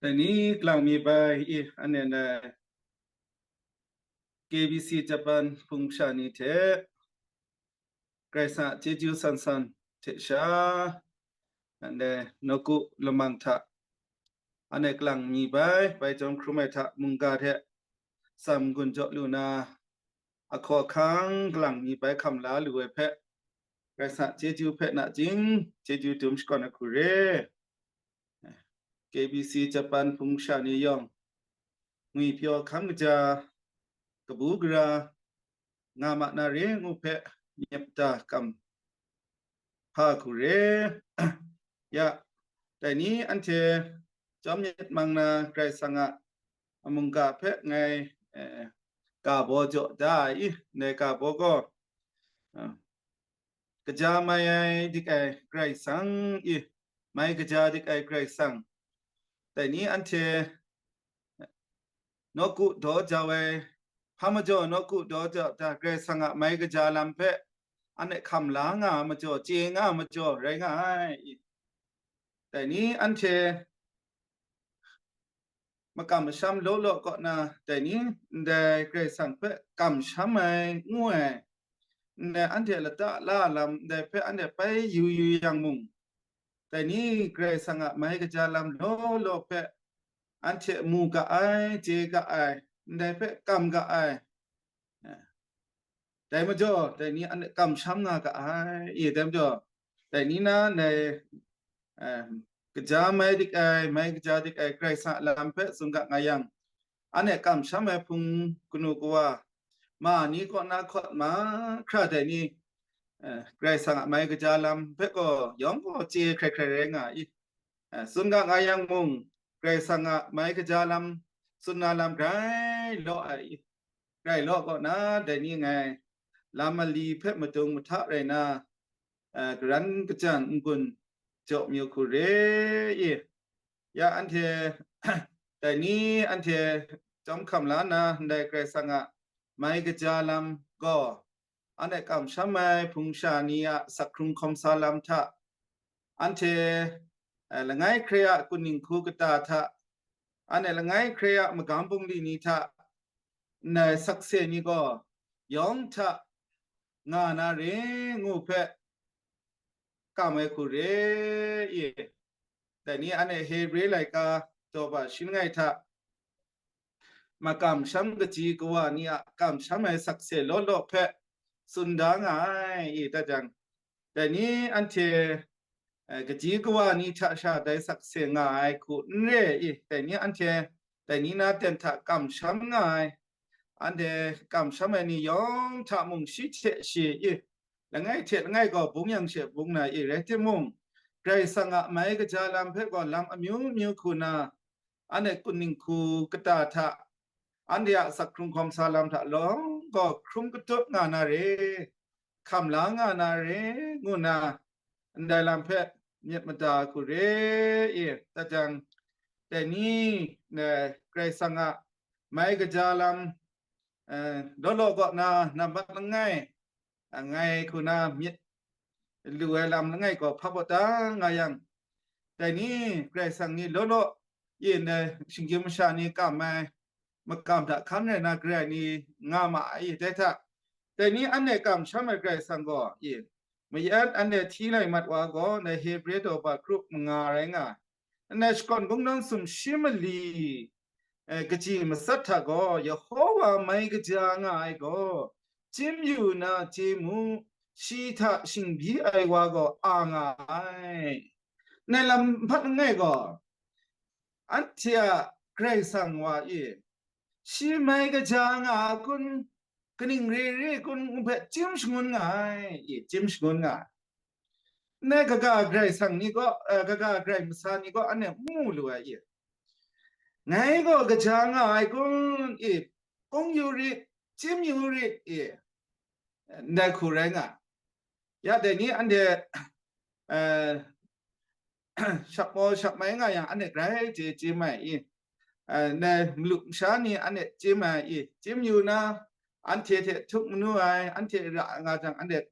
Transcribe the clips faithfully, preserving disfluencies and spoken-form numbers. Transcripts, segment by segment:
Dai ni kalang mi bai i, anhte ndai K B C Japan hpung sha ni hte Karai Kasang a chyeju san san hte sha, anhte nawku lamang hta anhte kalang mi bai, bai jawm hkrum ai hta mungga hte tsam gun jaw lu na, ahkaw ahkang kalang mi bai hkam la lu ai hpe, Karai Kasang a chyeju hpe nachying chyeju dum shakawn ai hku re. K B C Japan hpung sha ni yawng, ngwi pyaw hkam kaja, kabu gara nga ma na re ngu hpe myit mada kam hpa hku re. Ya, dai ni anhte chyawm myit mang na Karai Kasang a mungga hpe ngai, eh, ga baw jaw da ai i, ndai ga baw gaw, ah, kaja mai ai dik ai Karai Kasang i, mai kaja dik ai Karai Kasang. Dai ni anhte nawku daw jau ai, hpa majaw nawku daw jau hta Karai Kasang a mai kaja lam hpe anhte hkam la nga ai majaw, chye nga ai majaw rai nga ai. Dai ni anhte makam masham law law kaw na, dai ni ndai Karai Kasang hpe kamsham ai ngu ai, ndai anhte lata la lam ndai hpe anhte bai yu yu yang mung, dai ni Karai Kasang a mai kaja lam law law hpe anhte mu ga ai, chye ga ai, ndai hpe kam ga ai. Dai majaw, dai ni anhte kamsham nga ga ai. I, dai majaw, dai ni na ndai, eh, kaja mai dik ai, mai kaja dik ai Karai Kasang a lam hpe tsun ga nga yang, anhte kamsham ai hpung kanu kawa, ma ni kaw na hkawt mahkra dai ni, eh, Karai Kasang a mai kaja lam hpe gaw yawng gaw chye hkrai hkrai rai nga i. Eh, tsun ga nga yang mung, Karai Kasang a mai kaja lam tsun na lam grai law ai, grai law kaw na, dai ni ngai lam mali hpe madung mahta rai na, eh, karan kajan n-gun jaw mayu hku re i. Ya anhte, dai ni anhte chyawm hkam la nna, ndai Karai Kasang a mai kaja lam gaw, anhte kamsham ai hpung sha ni a sak hkrung hkawm sa lam hta, anhte, eh, langai hkrai a kunning hku kata hta, anhte langai hkrai a magam bungli ni hta, ndai sakse ni gaw yawng hta nga na re ngu hpe kam ai hku re i. Dai ni anhte Hebre laika daw ba shi langai hta, makamsham kaji kawa ni a kamsham ai sakse law law hpe tsun da nga ai i, dat jang, dai ni anhte, eh, kaji kawa ni hta sha dai sakse nga ai hku n re i, dai ni anhte dai ni na ten hta kamsham nga ai, anhte kamsham ai ni yawng hta mung shi hte shi i, langai hte langai gaw bung yang she bung na i, rai timung, Karai Kasang a mai kaja lam hpe gaw lam amyu myu hku na, anhte kunning hku kata hta, anhte a sak hkrung hkawm sa lam hta lawng gaw hkrum katut nga na re, hkam la nga na re, ngu na, ndai lam hpe myit mada hku re i, dat jang, dai ni, eh, Karai Kasang a mai kaja lam, eh, law law kaw na nambat langai, eh, ngai hku na myit lu ai lam langai gaw hpa baw da nga yang, dai ni Karai Kasang ni law law i ndai shinggyim masha ni kam ai makam hta hkan rai na garai ni nga ma ai, dai hta, dai ni anhte kamsham ai Karai Kasang gaw i, mayat anhte hti lai mat wa gaw, ndai Hebre daw ba grup manga rai nga ai. Ndai shakawn bungdawn sumshi mali, eh, kaji matsat hta gaw, Yehowa mai kaja nga ai gaw, chyim yu na chye mu, shi hta shingbyi ai wa gaw a nga ai. Ndai lam hpat langai gaw, anhte a Karai Kasang wa i, shi mai kaja nga a kun, kaning re re kun ngu hpe chyim shangun nga ai, i, chyim shangun nga ai. Ndai kaga Karai Kasang ni gaw, eh, kaga Karai masa ni gaw anhte mu lu ai i, ngai gaw kaja nga ai kun i, kung yu rit, chyim yu rit i, ndai hku rai nga. Ya dai ni anhte, eh, shap maw shap mai nga yang anhte grai chye chye mai i, eh, ndai malu masha ni anhte chye mai i, chyim yu na, anhte hte htup manu ai, anhte ra nga jang, anhte,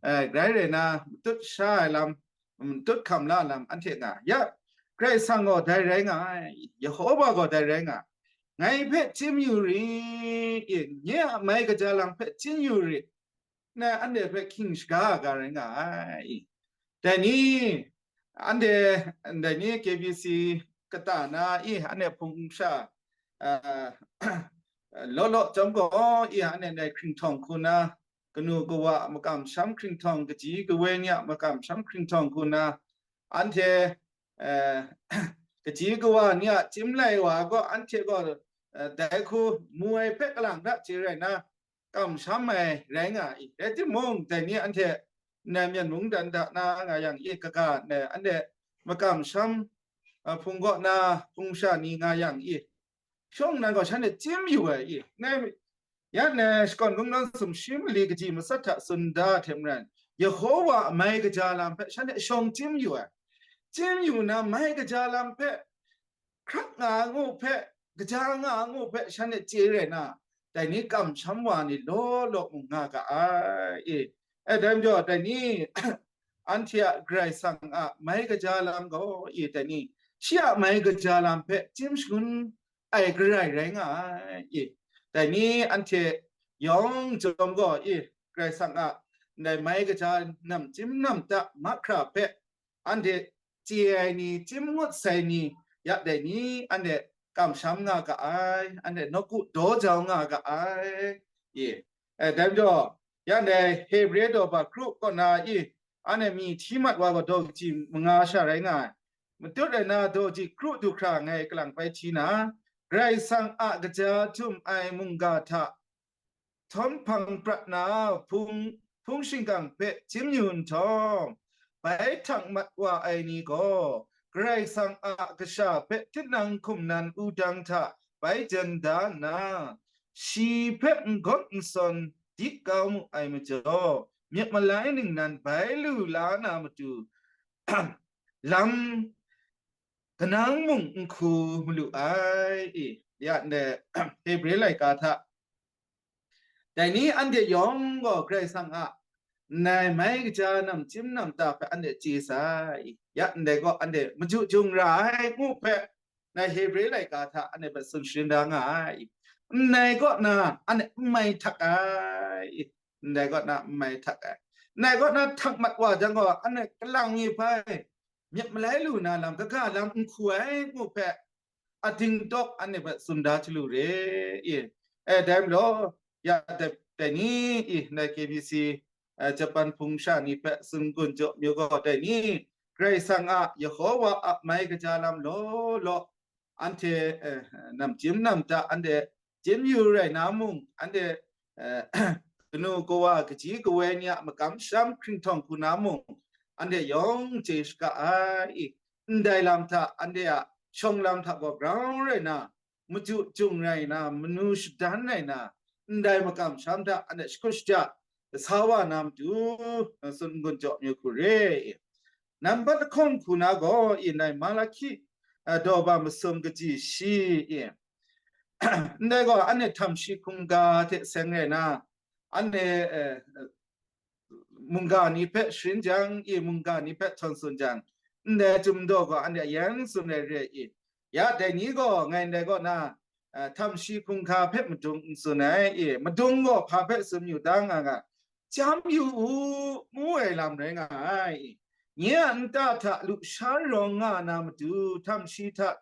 eh, grai rai na matut sha ai lam, matut hkam la lam anhte nga. Ya, Karai Kasang gaw dai rai nga ai, Yehova gaw dai rai nga ai. Ngai hpe chyim yu rit, nye a mai kaja lam hpe chyim yu rit, ngai anhte hpe hkying shaga ga rai nga ai. Dai ni, anhte, dai ni K B C kata na i, anhte hpung sha, ah, law law chyawm gaw, i, anhte ndai hkringhtawng hku na, kanu kawa a makam sham hkringhtawng, kaji kawoi ni a makam sham hkringhtawng hku na, anhte, eh, kaji kawa ni a chyim lai wa gaw, anhte gaw, eh, dai hku mu ai hpe kalang da chye rai na, kamsham ai rai nga i. Rai timung, dai ni anhte ndai Myen mungdan da na nga yang i, kaga ndai anhte makam sham, eh, hpung kaw na hpung sha ni nga yang i, shawng nnan gaw shanhte chyim yu ai i, ngai, ya ngai shakawn kungdawn sumshi mali kaji matsat hta tsun da hte maren, Yehova a mai kaja lam hpe shanhte shawng chyim yu ai. Chyim yu na mai kaja lam hpe hkrak nga ai ngu hpe, kaja nga ai ngu hpe shanhte chye rai na, dai ni kamsham wa ni law law mung nga ga ai. E, e, dai majaw, dai ni, anhte a Karai Kasang a mai kaja lam gaw, e, dai ni, shi a mai kaja lam hpe chyim shangun ai garai rai nga ai. E, dai ni, anhte yawng chyawm gaw, e, Karai Kasang a ndai mai kaja namchyim namda mahkra hpe anhte chye ai ni, chyim ngut sai ni, ya dai ni, anhte kamsham nga ga ai, anhte nawku daw jau nga ga ai. E, e, dai majaw, ya ndai Hebre daw ba kru kaw na i, anhte myi hti mat wa gaw daw kaji manga sha rai nga ai. Matut rai na, daw ji kru du hkra ngai kalang bai hti na, Karai Kasang a kaja htum ai mungga hta htawm hpang prat na hpung, hpung shingkang hpe chyim yu nhtawm, bai htak mat wa ai ni gaw, Karai Kasang a kasha hpe tinang hkum nan wudang hta bai jan da nna, shi hpe n-gawt n-sawn dit kau mu ai majaw, myit malai ningnan bai lu la na matu, lam kanang mung n hku malu ai. I, ya ndai Hebre laika hta, dai ni anhte yawng gaw Karai Kasang a nai mai kaja namchyim namda hpe anhte chye sai. Ya ndai gaw anhte maju jung ra ai ngu hpe, nai Hebre laika hta anhte hpe tsun sharin da nga ai. Ndai kaw na anhte n mai htak ai. Ndai kaw na n mai htak ai. Ndai kaw na htak mat wa jang gaw, anhte kalang mi hpai, myit malai lu na lam, kaga lam n hku ai ngu hpe, ating tawk anhte hpe tsun da chyalu re i. E, dai majaw, ya dai, dai ni i, ndai K B C, eh, Japan hpung sha ni hpe tsun gun jaw myu gaw, dai ni, Karai Kasang a, Yehova a mai kaja lam law law, anhte, eh, namchyim namda anhte chyim yu rai na mung, anhte, eh, kanu kawa kaji kawoi ni a makam sham hkringhtawng hku na mung, anhte yawng chye shaga ai. Ndai lam hta, anhte a shawng lam hta gaw grau rai na, maju jung rai na, manu shadan rai na, ndai makam sham hta anhte shakut shaja sa wa na matu, tsun n-gun jaw myu hku re. Nambat lahkawng hku na gaw, i ndai Malahki, eh, daw ba masum kaji shi i, ndai gaw anhte htam shi hkungga hte seng rai na, anhte, eh, mungga ni hpe sharin jang i, mungga ni hpe htawn tsun jang, ndai Chyum daw gaw anhte a yan tsun ai re i. Ya dai ni gaw ngai ndai kaw na, eh, htam shi hkungga hpe madung n tsun ai i, madung gaw hpa hpe tsun yu da nga nga, chyam yu u, ngu ai lam rai nga ai i. Nye a nta hta lusha rawng nga na matu, htam shi hta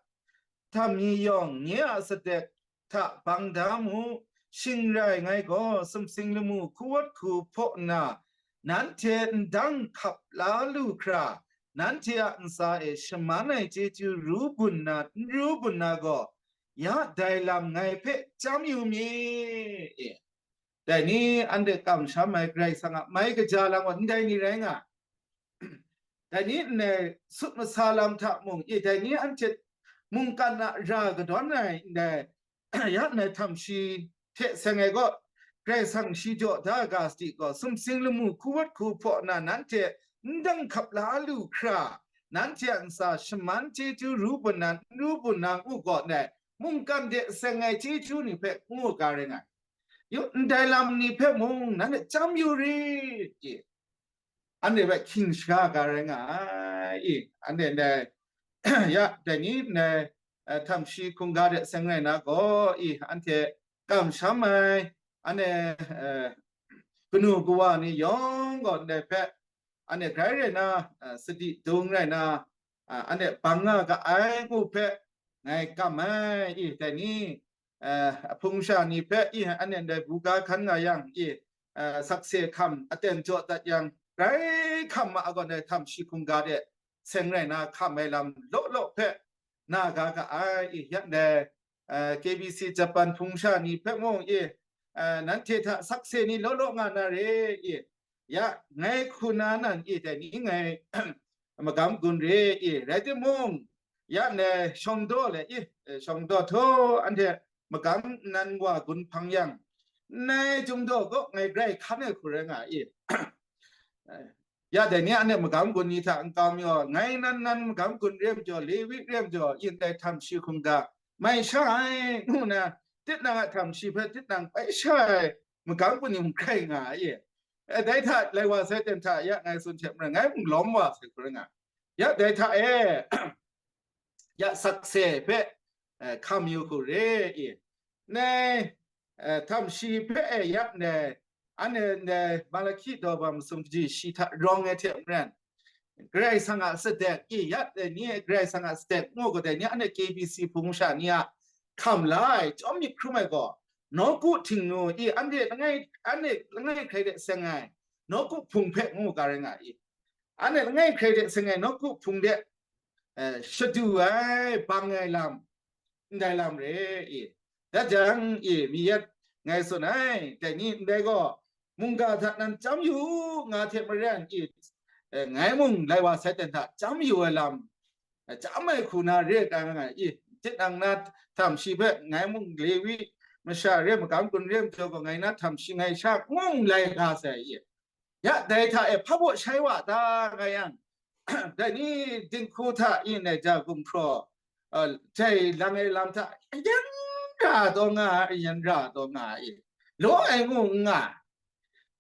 htam mi yawng nye a satek hta bang da mu, shing rai ngai gaw sumsing lamu hkuwat hku hpaw nna, nanhte ndang hkap la lu hkra, nanhte a ntsa e shaman ai chyeju ru bun na, n ru bun na gaw, ya dai lam ngai hpe chyam yu mi? E, dai ni anhte kamsham ai Karai Kasang a mai kaja lam gaw ndai ni rai nga. Dai ni ndai sut masa lam hta mung, e, dai ni anhte mungkan a ra kadawn ai ndai, ya ndai htam shi hte seng ai gaw, Karai Kasang shi jaw da ga sadi gaw, sumsing lamu hkuwat hku hpaw na nanhte ndang hkap la lu hkra, nanhte a ntsa shaman chyeju ru bun na, n ru bun na ngu gaw ndai, mungkan de seng ai chyeju ni hpe ngu ga rai nga ai. Yu, ndai lam ni hpe mung nanhte chyam yu rit, i. Anhte hpe hkying shaga ga rai nga ai, i. Anhte ndai ya, dai ni ndai, eh, htam shi hkungga de seng rai na gaw, i, anhte kamsham ai, anhte, eh, kanu kawa ni yawng gaw ndai hpe, anhte grai rai na, eh, sadi dung rai na, ah, anhte bang nga ga ai ngu hpe ngai kam ai, i, dai ni, eh, ahpung sha ni hpe, i, anhte ndai buga hkan nga yang, i, eh, sakse hkam aten jaw dat yang, grai hkam ma gaw ndai htam shi hkungga de seng rai na hkam ai lam law law hpe na ga ga ai, i, ya ndai, eh, K B C Japan hpung sha ni hpe mung, i, eh, nanhte hta sakse ni law law nga na re, i, ya, ngai hku na nan, i, dai ni ngai magam gun re, i, rai timung, ya ndai shawng daw le, i, eh, shawng daw htaw anhte magam nan wa gun hpang yang, ndai chyum daw kaw ngai grai hkan ai hku rai nga, i. Ya, dai ni anhte magam gun ni hta n kam yaw, ngai nan nan magam gun re majaw, Lewi re majaw, yin dai htam shi hkungga mai sha ai, ngu na, tinang a htam shi hpe tinang bai sha ai magam gun ni mung hkrai nga ai, i. Eh, dai hta lai wa sai ten hta, ya, ngai tsun hte maren, ngai mung lawm wa sai hku rai nga. Ya, dai hta e, ya, sakse hpe, eh, hkam yu hku re, i. Nai, eh, htam shi hpe e yak ndai, anhte ndai Malahki daw bam masum kaji shi hta rawng ai hte maren, Karai Kasang a sadek, i, ya, dai ni Karai Kasang a sadek ngu gaw, dai ni anhte K B C hpung sha ni a hkam la ai, chyawm myit hkrum ai gaw, nawku htingnu, i, anhte langai, anhte langai hkrai de seng ai, nawku hpung hpe ngu ga rai nga i. Anhte langai hkrai de seng ai nawku hpung de, eh, shadu ai, bang ai lam, ndai lam re i. Dat jang, i, mi yet ngai tsun ai, dai ni ndai gaw, mungga hta nan chyam yu u nga hte maren, i, eh, ngai mung lai wa sai ten hta chyam yu ai lam, eh, chyam ai hku na re ai, i, tinang na htam shi hpe ngai mung Lewi masha re, magam gun re majaw gaw, ngai na htam shi ngai sha ngu mung lai ga sai, i. Ya, dai hta e hpa baw shai wa ta nga yang, dai ni dinghku hta yin ai ja gumhpraw, uh, jai lang ai lam hta yan ra taw nga ai, yan ra taw nga ai, law ai ngu n nga.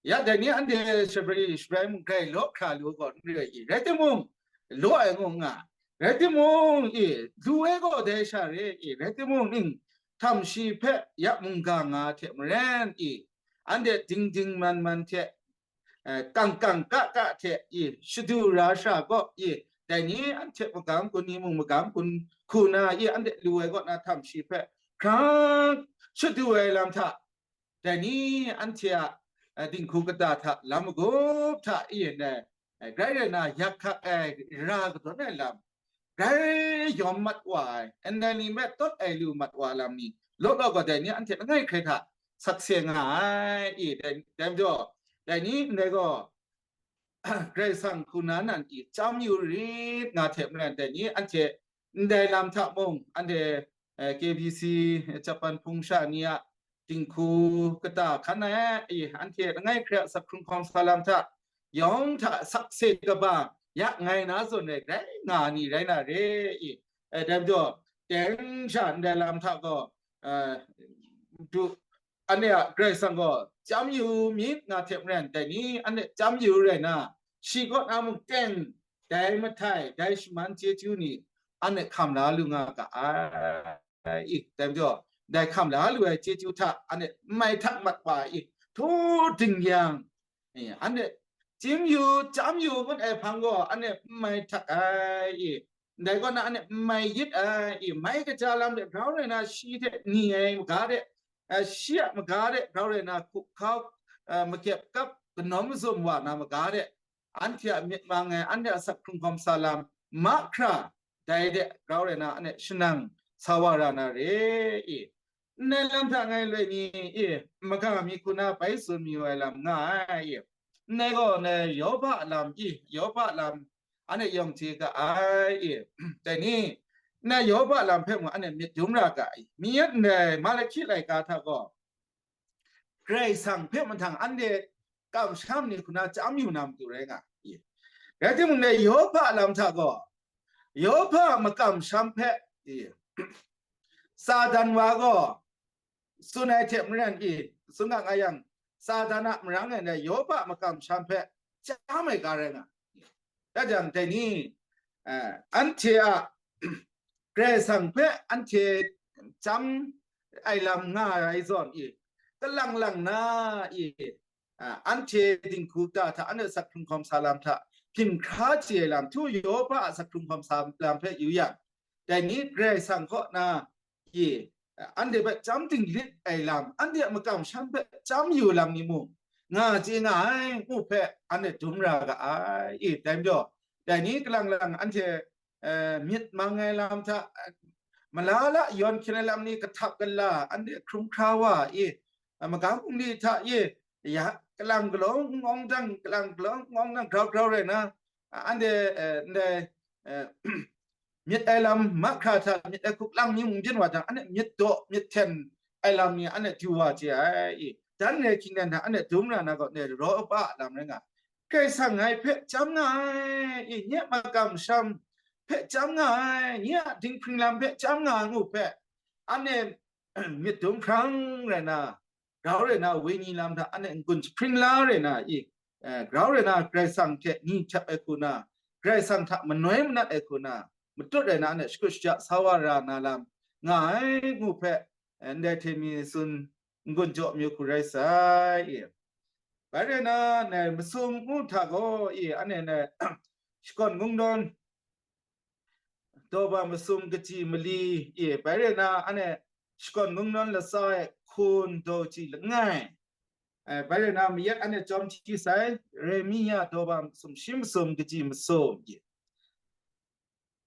Ya, dai ni anhte shabrai, shabrai mung grai law hkra lu gaw n re ai, rai timung, law ai ngu n nga. Rai timung, i, lu ai gaw dai sha re, i, rai timung, ning, htam shi hpe ya mungga nga hte maren, i, anhte ding ding man man hte, eh, kang kang ka ka hte, i, shadu ra sha gaw, i, dai ni anhte magam gun ni mung magam gun hku na, i, anhte lu ai kaw na htam shi hpe hkrang shadu ai lam hta, dai ni anhte a, eh, dinghku kata hta lam magup hta, i, ndai, eh, grai rai na yak hkak ai ra kadawn ai lam, grai yawm mat wa ai, ndai ni hpe tawt ai lu mat wa lam ni, law law gaw dai ni anhte langai hkrai hta sakse nga ai, i, dai, dai majaw, dai ni ndai gaw, Karai Kasang hku na nan i chyam yu rit nga hte maren, dai ni anhte ndai lam hta mung, anhte, eh, K B C Japan hpung sha ni a dinghku kata hkan ai, i, anhte langai hkrai a sak hkrung hkawm sa lam hta, yawng hta sakse kaba ya ngai na zawn ai grai nga ni rai na re, i, eh, dai majaw, teng sha ndai lam hta gaw, eh, du, anhte a Karai Kasang gaw chyam yu myit nga hte maren, dai ni anhte chyam yu rai na, shi kaw na mung teng, dai mahtai, dai shaman chyeju ni anhte hkam la lu nga ga ai, i, dai majaw, dai hkam la lu ai chyeju hta anhte n mai htak mat wa ai, i, htu ding yang, i, anhte chyam yu, chyam yu ngut ai hpang gaw anhte n mai htak ai, i, ndai kaw na anhte n mai yit ai, i, mai kaja lam de grau rai na shi hte ni ai maga de, eh, shi a maga de grau rai na hkup hkau, eh, makep kap kanawm mazum wa na maga de, anhte a myit mang ai, anhte a sak hkrung hkawm sa lam mahkra, dai de grau rai na anhte shanang sa wa ra na re i. Ndai lam hta ngai loi ni i, maga mi hku na bai tsun mayu ai lam nga ai i. Ndai gaw ndai Yawba lam i, Yawba lam anhte yawng chye ga ai i. Dai ni, ndai Yawba lam hpe mung anhte myit dum ra ga i. Mi yet ndai Malahki laika hta gaw, Karai Kasang hpe mahtang anhte kamsham ni hku na chyam yu na matu rai nga i. Rai timung, dai Yawba lam hta gaw, Yawba a makamsham hpe i, Satan wa gaw tsun ai hte maren i, tsun nga nga yang, Satan a marang e ndai Yawba a makamsham hpe chyam ai ga rai nga. Rai jang, dai ni, eh, anhte a Karai Kasang hpe anhte chyam ai lam nga ai zawn i, kalang lang na i, a, anhte dinghku ta hta, anhte asak hkrung hkawm sa lam hta, hpyin hkra chye ai lam, htu Yawpa a asak hkrung hkawm sa lam hpe yu yang, dai ni Karai Kasang kaw na i, anhte hpe chyam dinglit ai lam, anhte a makam shan hpe chyam yu lam ni mung, nga chye nga ai ngu hpe anhte dum ra ga ai. I, dai majaw, dai ni kalang lang anhte, eh, myit mang ai lam hta, eh, mala la yawn hkyen ai lam ni kahtap kala, anhte hkrum hkra wa i, eh, magam bungli hta i, ya, kalang galaw n awng dang, kalang galaw n awng dang, grau grau rai na, anhte, eh, ndai, eh, myit ai lam mahkra hta myit ai hkuk lang ni mung byin wa jang, anhte myit daw, myit hten ai lam ni anhte du wa chye ai i, dan re hkying dan hta anhte dum ra na gaw, ndai raw kaba a lam rai nga ai. Karai Kasang ngai hpe chyam nga ai i, nye makam masham hpe chyam nga ai, nye a dinghpring lam hpe chyam nga ai ngu hpe, anhte myit dum hkrang rai na, grau rai na, wenyi lam hta anhte n-gun jahpring la rai na i, eh, grau rai na, Karai Kasang hte ni hkyep ai hku na, Karai Kasang hta manoi manat ai hku na, matut rai na, anhte shakut shaja sa wa ra na lam nga ai ngu hpe, eh, ndai hte mi tsun n-gun jaw amyu hku rai sai i. Bai rai na, ndai masum ngu hta gaw i, anhte ndai shakawn kungdawn, daw ba masum kaji mali i, bai rai na, anhte shakawn kungdawn latsa e hkun daw ji langai. Eh, bai rai na, mayat anhte chyawm hti sai, Yeremia daw ba masum shi masum kaji masum i.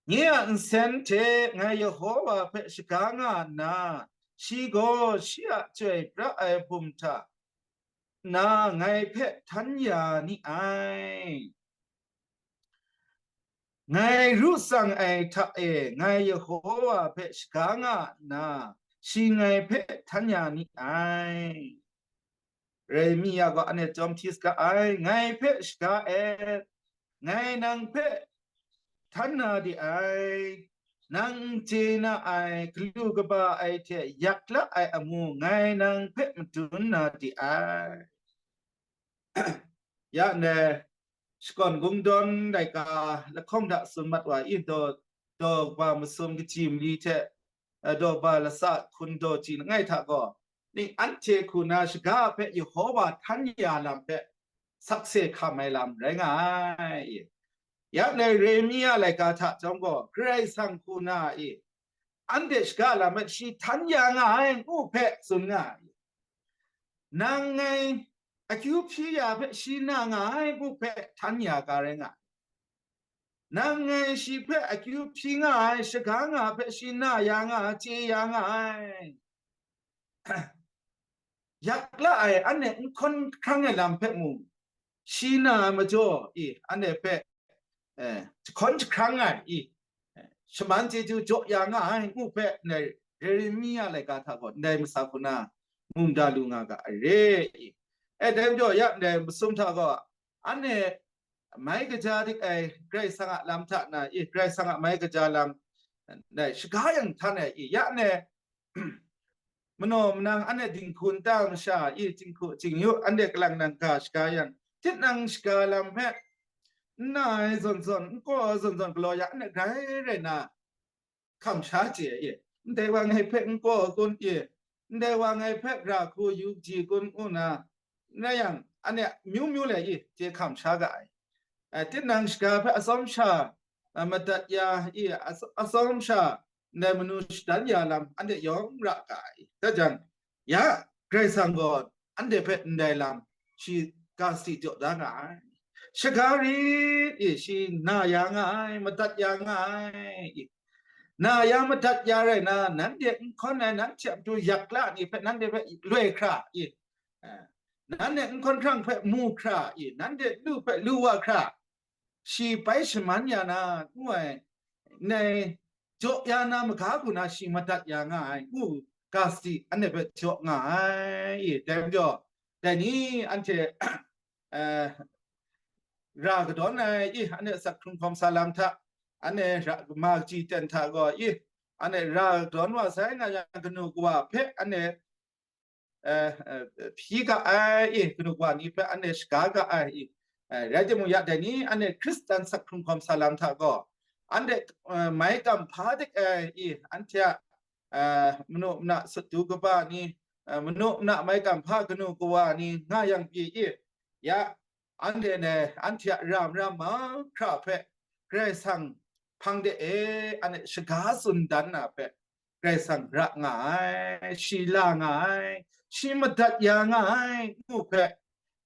Nye a nsen hte ngai Yehowa hpe shaga nga nna, shi gaw shi a chyoi pra ai bum hta na ngai hpe htan ya ni ai. Ngai ru tsang ai hta e, ngai Yehowa hpe shaga nga nna, shi ngai hpe htan ya ni ai. Yeremia gaw anhte chyawm hti saga ai, ngai hpe shaga et, ngai nang hpe htan na de ai, nang n chye na ai, galu kaba ai hte yak la ai amu, ngai nang hpe madun na de ai. Ya ndai shakawn kungdawn laika lahkawng hta tsun mat wa i, daw, daw ba masum kaji mali hte, eh, daw ba latsa hkun daw ji langai hta gaw, ning anhte hku na shaga hpe Yehowa htan ya lam hpe sakse hkam ai lam rai nga ai. Ya ndai Yeremia laika hta chyawm gaw, Karai Kasang hku na i, anhte shaga lam hpe shi htan ya nga ai ngu hpe tsun nga ai. Nang ngai akyu hpyi ya hpe shi na nga ai ngu hpe htan ya ga rai nga ai. Nang ngai shi hpe akyu hpyi nga ai, shaga nga ai hpe shi na ya nga ai, chye ya nga ai. Yak la ai, anhte n hkawn hkrang ai lam hpe mung, shi na ai majaw i, anhte hpe, eh, jahkawn jahkrang ai i, eh, shaman chyeju jaw ya nga ai ngu hpe, ndai Yeremia laika hta gaw ndai masa hku na mungda lu nga ga ai re i. E, dai majaw ya ndai masum hta gaw, anhte mai kaja dik ai Karai Kasang a lam hta na i, Karai Kasang a mai kaja lam, ndai shaga yang htan ai i, ya ndai manaw manang anhte dinghku nta masha i, jinghku jingyu anhte kalang nang ga shaga yang, tinang shaga lam hpe n na ai zawn zawn, n kaw ai zawn zawn galaw ya, anhte grai rai na hkam sha chye i, ndai wa ngai hpe n kaw ai kun i, ndai wa ngai hpe ra hku yu ji kun ngu na, n rai yang, anhte myu myu le i, chye hkam sha ga ai. Eh, tinang shaga hpe atsawm sha, eh, madat ya i, ats-, atsawm sha ndai manu shadan ya lam anhte yawng ra ga ai. Dat jang, ya, Karai Kasang gaw anhte hpe ndai lam shi ga sadi jaw da nga ai. Shaga rit i, shi na ya nga ai, madat ya nga ai i. Na ya madat ya rai na, nanhte n hkawn ai, nanhte a matu yak la ni hpe, nanhte hpe loi hkra i, eh, nanhte n hkawn hkrang hpe mu hkra i, nanhte lu hpe lu wa hkra, shi bai shaman ya na, ngu ai, ndai jaw ya na maga hku na shi madat ya nga ai, ngu ga sadi anhte hpe jaw nga ai i. Dai majaw, dai ni anhte, eh, ra kadawn ai i, anhte asak hkrung hkawm sa lam hta, anhte ra, ma kaji ten hta gaw i, anhte ra kadawn wa sai nga yang, kanu kawa hpe anhte, eh, eh, hpyi ga ai i, kanu kawa ni hpe anhte shaga ga ai i, eh, rai timung, ya dai ni anhte Hkristan asak hkrung hkawm sa lam hta gaw, anhte, eh, mai kam hpa dik ai i, anhte a, eh, manu mana sut du kaba ni, eh, manu mana mai kam hpa kanu kawa ni nga yang pyi i, ya, anhte ne, anhte a ram ram mahkra hpe Karai Kasang hpang de e, anhte shaga tsun dan na hpe, Karai Kasang ra nga ai, shi la nga ai, shi madat ya nga ai, ngu hpe,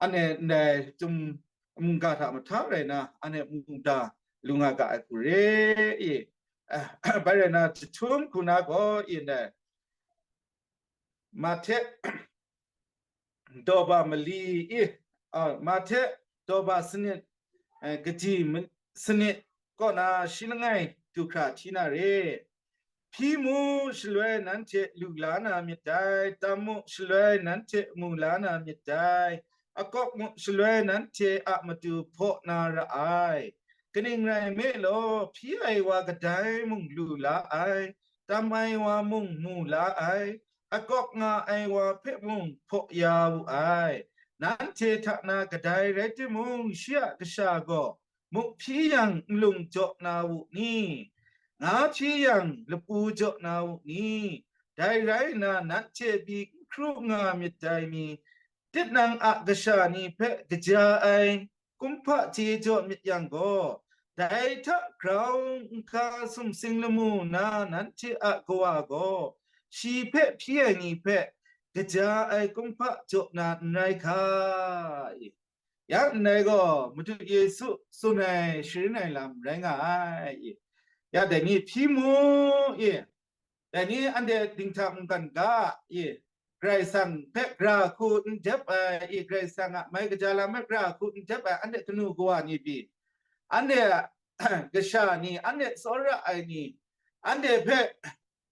anhte ndai chyum mungga hta mahta rai na, anhte mu da lu nga ga ai hku re i, bai rai na, jahtum hku na gaw i ndai, Mahte, dawba mali i, a, Mahte, dawba sanit, eh, kaji ma-, sanit kaw na shi langai du hkra hti na re. Hpyi mu, shaloi nanhte lu la na myit dai, tam mu, shaloi nanhte mu la na myit dai, akawk mu, shaloi nanhte a matu hpaw na ra ai. Kaning rai nme law, hpyi ai wa kadai mung lu la ai, tam ai wa mung mu la ai, akawk nga ai wa hpe mung hpaw ya wu ai. Nanhte hta na kadai rai timung, shi a kasha gaw muk hpyi yang nlung jaw na wu ni? Nga hpyi yang lapu jaw na wu ni? Dai rai nna, nanhte pyi n hkru nga myit dai mi, tinang a kasha ni hpe kaja ai kumhpa chye jaw myit yang gaw, dai hta grau nka sumsing lamu na nanhte a Kawa gaw, shi hpe hpyi ai ni hpe kaja ai kumhpa jaw na n rai hka? Ya ndai gaw, Madu Yesu tsun ai sharin ai lam rai nga ai. Ya dai ni hpyi mu i, dai ni anhte dinghta mungkan ga i, Karai Kasang hpe gara hku n dep ai i, Karai Kasang a mai kaja lam hpe gara hku n dep ai anhte kanu kawa ni pyi, anhte a kasha ni, anhte tsawra ai ni, anhte hpe,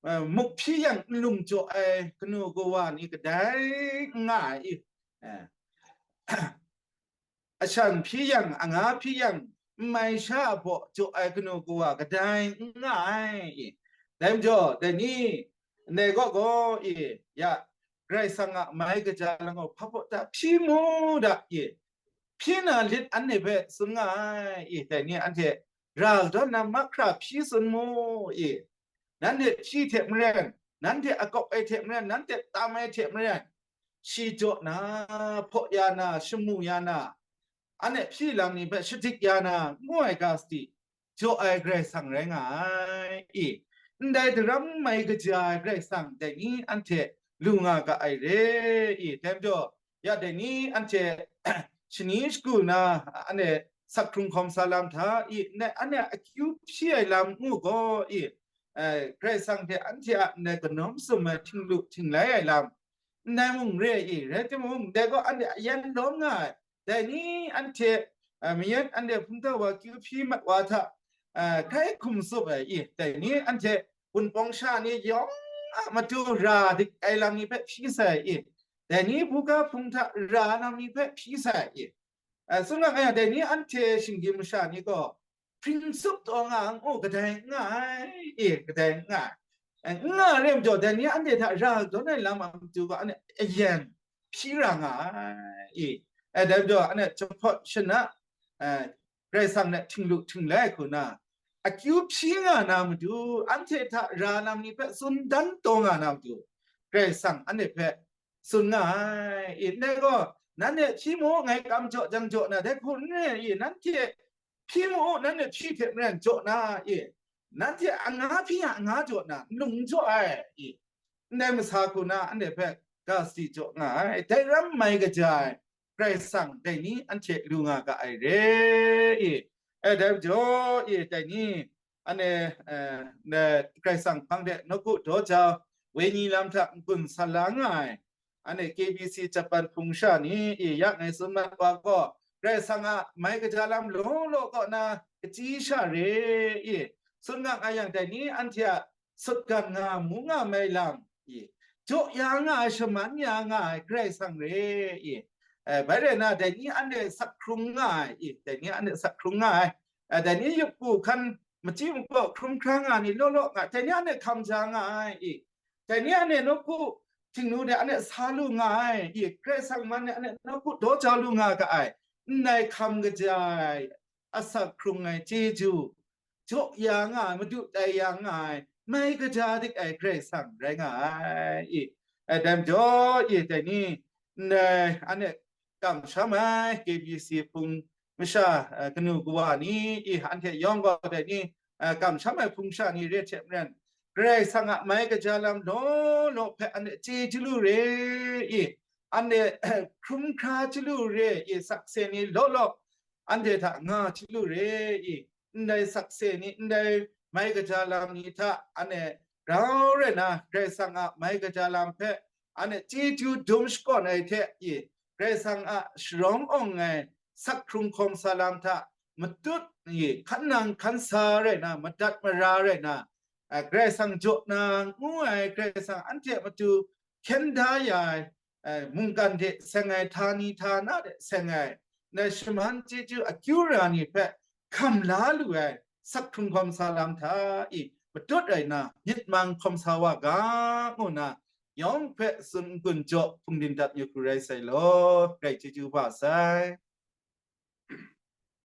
eh, muk hpyi yang nlung jaw ai kanu kawa ni kadai n nga ai i, eh, ashan hpyi yang, anga hpyi yang, n mai sha a baw jaw ai kanu kawa kadai n nga ai i. Dai majaw, dai ni, ndai kaw gaw i, ya, Karai Kasang a mai kaja lam gaw hpa baw da hpyi mu da i, hpyi na lit anhte hpe tsun nga ai i, dai ni anhte ra kadawn na mahkra hpyi tsun mu i, nanhte hpyi hte maren, nanhte akawk ai hte maren, nanhte tam ai hte maren, shi jaw na, hpaw ya na, shamu ya na, anhte hpyi lam ni hpe shadik ya na, ngu ai ga sadi, jaw ai Karai Kasang rai nga ai i. Ndai daram mai kaja ai Karai Kasang dai ni anhte lu nga ga ai re i. Dai majaw, ya dai ni anhte shani shagu na, anhte sak hkrung hkawm sa lam hta i, ndai anhte akyu hpyi ai lam ngu gaw i, eh, Karai Kasang hte anhte a ndai kanawm sum ai htinglu htinglai ai lam, ndai mung re i, rai timung, dai gaw anhte a yan lawm nga ai. Dai ni anhte, eh, mayan anhte hpungtau wa kyu hpyi mat wa hta, eh, grai hkum tsup ai i, dai ni anhte Wunpawng sha ni yawng a matu ra dik ai lam ni hpe hpyi sai i, dai ni buga hpung hta ra lam ni hpe hpyi sai i, eh, tsun nga ai, dai ni anhte shinggyim masha ni gaw hpring tsup taw nga, ngu kadai n nga ai i, kadai n nga ai. Eh, n nga re majaw, dai ni anhte hta ra dawn ai lam a matu gaw, anhte ayen hpyi ra nga ai i. Eh, dai majaw, anhte jahpawt shana, eh, Karai Kasang hte htinglu htinglai hku na, akyu hpyi nga na matu, anhte hta ra lam ni hpe tsun dan taw nga na matu, Karai Kasang anhte hpe tsun nga ai i. Ndai gaw, nanhte hpyi mu, ngai kam jaw jang jaw na, dai hku n re i, nanhte hpyi mu, nanhte hpyi hte maren jaw na i, nanhte anga hpyi a anga jaw na, nlung jaw ai i, ndai masa hku na anhte hpe ga sadi jaw nga ai, dai ram mai kaja ai Karai Kasang dai ni anhte lu nga ga ai re i. E, dai majaw i, dai ni anhte, eh, Karai Kasang hpang de nawku daw jau, wenyi lam hta n-gun sa la nga ai, anhte K B C Japan hpung sha ni i, ya ngai tsun mat wa gaw, Karai Kasang a mai kaja lam law law kaw na kachyi sha re i, tsun nga nga yang, dai ni anhte a sutgan nga, mu nga mai lam i, jaw ya nga ai, shaman ya nga ai Karai Kasang re i, eh, bai rai na, dai ni anhte sak hkrung nga ai i, dai ni anhte sak hkrung nga ai, eh, dai ni yup hku hkan machyi makaw hkrum hkra nga ni law law nga, dai ni anhte hkam ja nga ai i, dai ni anhte nawku htingnu de anhte sa lu nga ai i, Karai Kasang man de anhte nawku daw jau lu nga ga ai, ndai hkam kaja ai, asak hkrung ai chyeju, jaw ya nga ai, madu tai ya nga ai, mai kaja dik ai Karai Kasang rai nga ai. I, eh, dai majaw, i, dai ni, ndai, anhte kamsham ai K B C hpung masha, eh, kanu kawa ni, i, anhte yawng gaw dai ni, eh, kamsham ai hpung sha ni re hte maren, Karai Kasang a mai kaja lam law law hpe anhte chye chyalu re, i, anhte hkrum hkra chyalu re, i, sakse ni law law anhte hta nga chyalu re, i, ndai sakse ni, ndai mai kaja lam ni hta anhte grau rai na, Karai Kasang a mai kaja lam hpe anhte chyeju dum shakawn ai hte, i, Karai Kasang a sharawng awng ai sak hkrung hkawm sa lam hta matut, i, hkan nang hkan sa rai na, madat mara rai na, a, Karai Kasang jaw na ngu ai, Karai Kasang anhte matu hkyen da ya ai, eh, mungkan de seng ai, htani htana de seng ai, ndai shaman chyeju akyu ra ni hpe hkam la lu ai sak hkrung hkawm sa lam hta i matut rai na, myit mang hkawm sa wa ga, ngu na, yawng hpe tsun n-gun jaw hpung din dat yu hku rai sai law, grai chyeju ba sai.